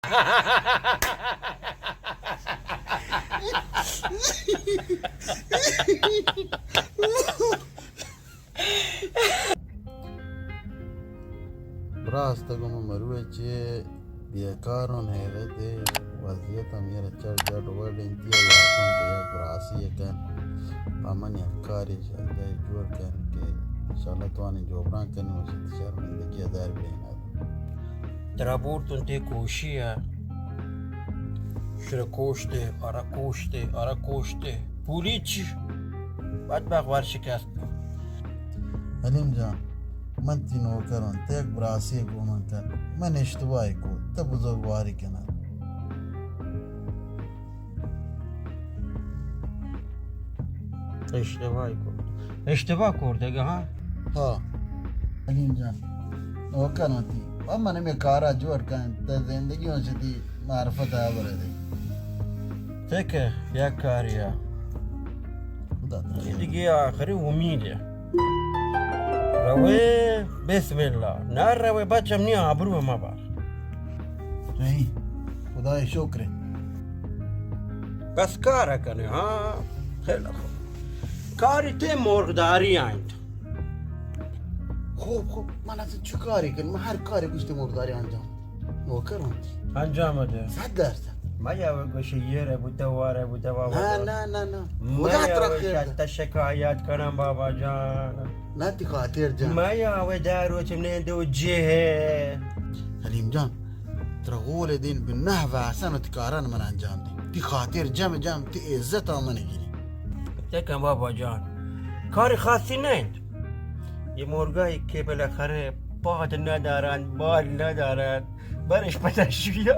براس، تو گوں من مروچی بیکار اوں، حیرت ءِ وضعیت ہم یار چر جڈ وڈ انت، یا یاتون کہ یک براسی کن، پہ من یک کاری شاید جوڑ کن کہ انشاءاللہ توانی جبران کنی، وشی شرمندگی ءَ در بین ات۔ ترا بورتون تے کوشی ءَ، شر کوشتے، ارا کوشتے، ارا کوشتے، پولی چی؟ بدبخت ورشکست۔ حلیم جان، من تی نوکر اوں، تے یک براسی گوں من کن۔ من اشتباہی کو، تو بزرگواری کنا۔ اشتباہی کو، اشتباہ کردگا، ہاں؟ ہاں۔ حلیم جان، نوکر اوں تی، و من ہمے کارا جوڑ کن، تو زندگی اوں چتی معرفت ءَ برے دے۔ ٹھیک ہے، یک کاریا۔ خدا ترا اے دیگہ آخری امید ہے۔ روے، بسم اللہ۔ نہ روے، بچم نی آبرو ہما بار۔ نہیں، خدا شکر ہے۔ بس کار کنے، ہاں، خیلی خوب۔ کاری تے مرغداری آئند۔ خوب، خوب، من از چه کاری کن؟ من ہر کاری گوشتے مرغداری انجام۔ نوکر اوں تی۔ انجام دے۔ صد درصد۔ ما یا گوشی یہ رہ بوتا، وا رہ بوتا، بابا نہ، جان۔ نہ، نہ، نہ۔ ما خدا یا ترا خیر دے۔ شکایت کنم، بابا جان۔ نہ، تی خاطر جان۔ ما یا وے دہ روچ نیندو جے ہے۔ حلیم جان، ترا غول دین بہ نہ واسن تی کاران من انجام دی۔ تی خاطر جم جم، تی عزت من گری۔ تے کن بابا جان، کار خاصی نہ انت۔ یہ مرغا کہ بالاخره پاد ندارن، بال ندارن، برش پتہ شویا۔